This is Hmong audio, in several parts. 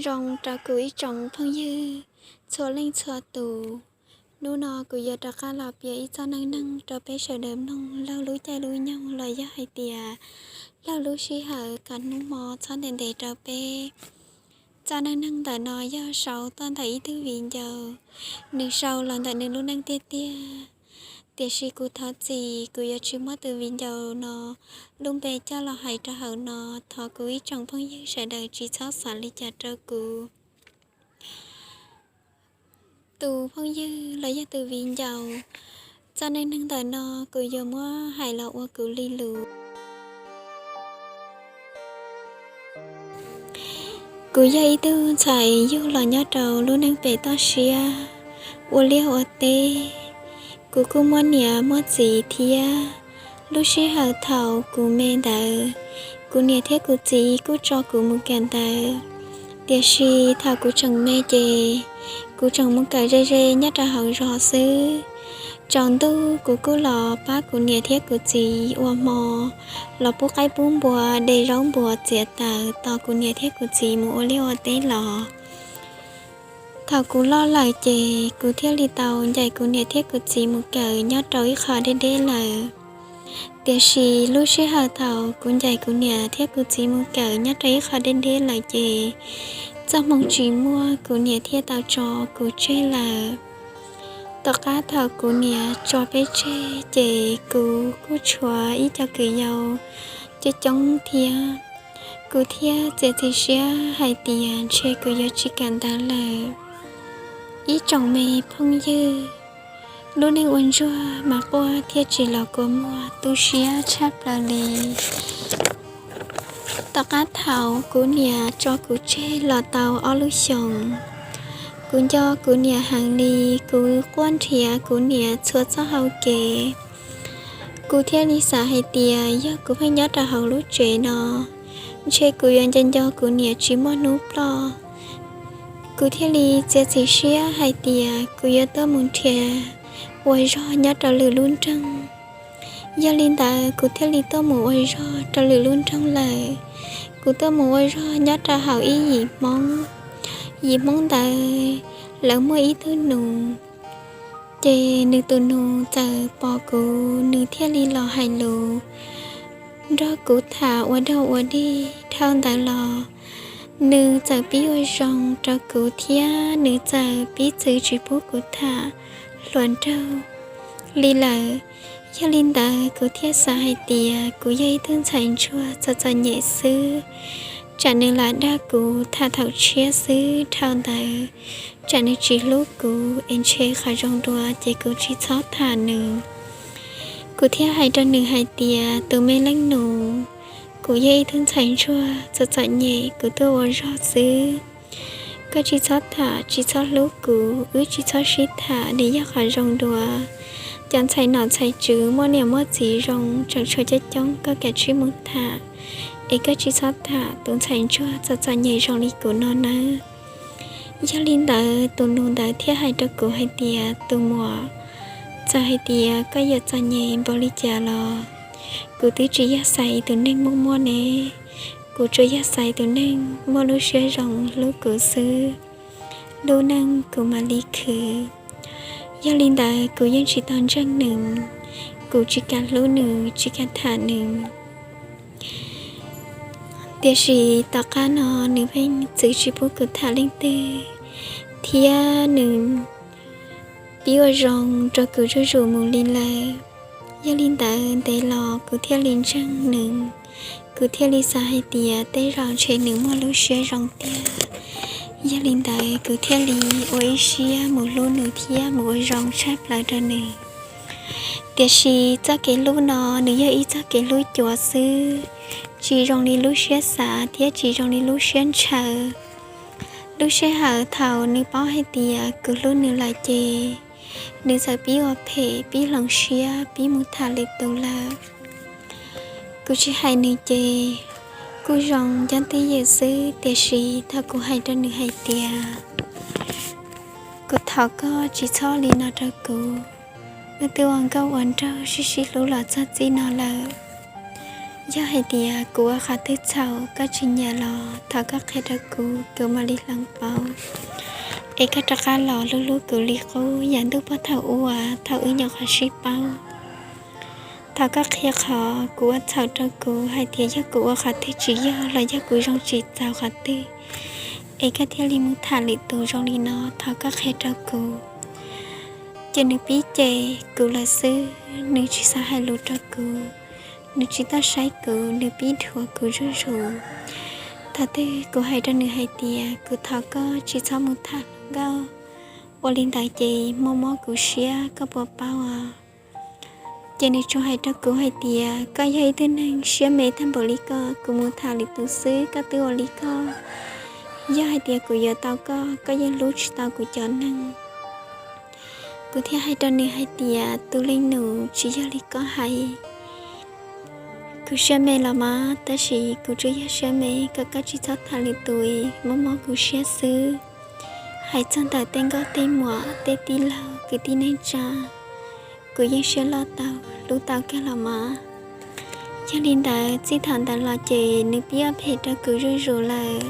Zoo rau kuv ib tsoom phooj ywg txhua leej txhua tus, hnub no kuv yuav rov qab los piav ib txoj neej neeg rau peb sawv daws mloog laug lub caij lub nyoog los yog hais tias laug lub sij hawm kom hnub hmo txhob ntev ntev rau peb. Txoj neej neeg ntawm no yog sau tuaj ntawm ib tug viv ncaus, nws sau los ntawm nws lub neej tiag tiag. Tiam sis kuv thov txim, kuv yuav tsis muab tus viv ncaus no lub npe coj los hais rau hauv no, thov kuv ib tsoom phooj ywg sawv daws tsis txhob xav li cas rau kuv. Tus phooj ywg los yog tus viv ncaus, txoj neej neeg ntawm no kuv yuav muab hais los ua kuv li lus. Kuv yog ib tug ntxhais yug los nyob rau lub neej pem toj siab ua liaj ua teb. Kuv kuj muaj niam muaj txiv thiab. Lub sij hawm thaum kuv me ntawd, kuv niam thiab kuv txiv kuj tso kuv mus kawm ntawv. Tiam sis thaum kuv tseem me ces kuv tseem mus kawm ze ze nyob rau hauv zos xwb. Tsaus ntuj kuv kuj los pab kuv niam thiab kuv txiv ua hmo, los pub qaib pub npua, de zaub npua txiav taws tos kuv niam thiab kuv txiv mus ua liaj ua teb los. Thaum kuv loj lawm ces kuv thiaj li tau ncaim kuv niam thiab kuv txiv mus kawm nyob rau ib qho deb deb lawm. Tiam sis lub sij hawm thaum kuv ncaim kuv niam thiab kuv txiv mus kawm nyob rau ib qho deb deb lawm ces txoj hmoo tsis muaj, kuv niam thiaj tau tso kuv tseg lawm. Tom qab thaum kuv niam tso peb tseg ces kuv kuj tshuav ib co kwv yau coob coob thiab. Kuv thiaj txiav txim siab hais tias ntshe kuv yuav tsis kawm ntawv lawm. Ib tsoom me phooj ywg, lub neej ua ntsuag mas quaj thiaj tsis los kua muag, tu siab tshaj plaws li. Tom qab thaum kuv niam tso kuv tseg los tau ob lub xyoos, kuv nco kuv niam heev li, kuv quaj nrhiav kuv niam txhua txoj hau kev. Kuv thiaj li xav hais tias yog kuv pheej nyob rau hauv lub tsev no, ntshe kuv yuav nco nco kuv niam tsis muaj hnub ploj. Kuv thiaj li txiav txim siab hais tias kuv yuav tuaj mus nrhiav ua zog nyob rau lwm lub nroog. Yog li ntawd kuv thiaj li tuaj mus ua zog rau lwm lub nroog lawm. Kuv tuaj mus ua zog nyob rau hauv ib yim Hmoob. Yim Hmoob ntawd lawv muaj ib tug nus, ces nws tus nus txawm pom kuv, nws thiaj li los hais lus nrog kuv tham ua dog ua dig. Dhau ntawd los nws txawm pib ua zoo rau kuv thiab nws txawm pib txwv tsis pub kuv tham hluas nraug li lawm. Yog li ntawd kuv thiaj xav hais tias kuv yog ib tug ntxhais ntsuag txom txom nyem xwb, tsam nws lam dag kuv tham thaum tshiab xwb, dhau ntawd tsam nws tsis hlub kuv es ntshe qhov zoo dua ces kuv tsis txhob tham nws. Kuv thiaj hais rau nws hais tias tus me leej nus, kuv yog ib tug ntxhais ntsuag txom txom nyem, kuv tuaj ua zog xwb. Koj tsis txhob tham, tsis txhob hlub kuv, wb tsis txhob sib tham, nws yog qhov zoo dua. Cov ntxhais nom ntxhais tswv muaj niam muaj txiv zoo tseem tshuav coob coob, koj kav tsij mus tham, es koj tsis txhob tham tus ntxhais ntsuag txom txom nyem zoo li kuv no nawb. Yog li ntawd tus nus ntawd thiaj hais rau kuv hais tias tus muam, txawm hais tias koj yuav txom nyem npaum li cas los kuv twb tsis yog xaiv tus neeg muaj muaj ne, kuv tsuas yog xaiv tus neeg muaj lub siab zoo hlub kuv xwb, lub neej kuv mam li khwv. Yog li ntawd kuv yeej tsis tau ntseeg nws, kuv tsis kam hlub nws, tsis kam tham nws. Tiam sis tom qab no nws pheej txwv tsis pub kuv tham leej twg, thiab nws pib ua zoo rau kuv zuj zus mus li lawm. Yog li ntawd ntev los kuv thiaj li ntseeg nws, kuv thiaj li xav hais tias tej zaum ntshe nws muaj lub siab zoo tiag. Yog li ntawd kuv thiaj li ua ib siab mus hlub nws thiab mus ua zoo tshaj plaws rau nws. Tiam sis txoj kev hlub no nws yog ib txoj kev hlub cuav xwb, tsis zoo li lub siab xav thiab tsis zoo li lub siab ntshaw. Lub sij hawm thaum nws paub hais tias kuv hlub nws lawm ces nws txawm pib ua phem, pib hloov siab, pib mus tham lwm tus lawm. Kuv tsis hais nws ces kuj zoo nyob twj ywm xwb, tiam sis thaum kuv hais rau nws hais tias kuv thov koj tsis txhob li no rau kuv, wb twb ua nkauj ua nraug sib sib hlub los txog txij no lawm. Yog hais tias kuv ua qhov twg txhaum koj tsis nyiam los thov koj qhia rau kuv, kuv mam li hloov pauv, es koj rov qab los hlub hlub kuv li qub yam ntuj puag thaum ub uas thaum wb nyuam qhuav sib paub. Thov koj qhia qhov kuv ua txhaum rau kuv hais tias yog kuv ua qhov twg tsis yog los yog kuv zoo tsis txaus qhov twg, es koj thiaj li mus tham lwm tus zoo li no, thov koj qhia rau kuv. Ces nws pib cem kuv lawm xwb, nws tsis xav hais lus rau kuv, nws tsis tuaj saib kuv, nws pib dhuav kuv zuj zus. Thaum twg kuv hais rau nws hais tias kuv thov koj tsis txhob mus tham hluas nkauj, ua li ntawd ces mob mob kuv siab, koj puas paub os? Ces nws tsuas hais rau kuv hais tias koj yog ib tug neeg siab me tag npaum li koj, kuv mus tham lwm tus xwb koj twb ua li koj. Yog hais tias kuv yuav tau koj, koj yeej hlub tsis tau kuv cov neeg. Kuv thiaj hais rau nws hais tias tus leej nus, tsis yog li koj hais. Kuv siab me los mas, tab sis kuv tsuas yog siab me kom koj tsis txhob tham lwm tus, mob mob kuv siab xwb. Hais txog ntawm tej nkauj tej muam tej tij laug kwv tij neej tsa, kuv yeej siab loj tau, hlub tau kawg los mas. Yog li ntawd txij thaum ntawd los ces nws pib ua phem rau kuv zuj zus lawm.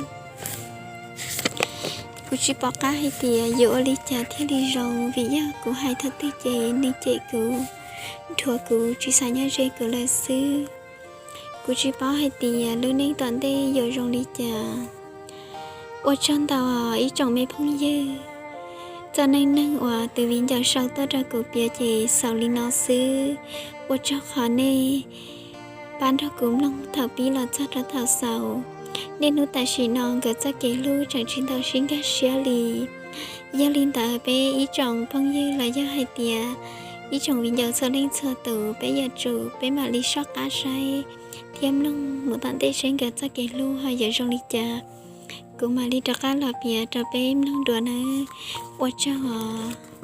Kuv tsis pom qab hais tias yuav ua li cas thiaj li zoo, vim yog kuv hais thaum twg ces nws cem kuv, dhuav kuv, tsis xav nyob ze kuv lawm xwb. Kuv tsis paub hais tias lub neej tom ntej yuav zoo li cas. Ua tsaug ntau ib tsoom me phooj ywg, txoj neej neeg uas tus viv ncaus sau tuaj rau kuv piav ces xaus li no xwb. Ua tsaug qhov nej pab nrog kuv mloog thaum pib los txog rau thaum xaus. Niaj hnub tam sim no nkawd txoj kev hlub tseem tsis tau sib nkag siab li. Yog li ntawd peb ib tsoom phooj ywg los yog hais tias ib tsoom viv ncaus txhua leej txhua tus, peb yuav tsum peb mam li soj qab saib thiab mloog mus tom ntej seb nkawd txoj kev hlub ho yuav zoo li cas. Kuv mam li rov qab los piav rau peb mloog dua nawb. Ua tsaug os.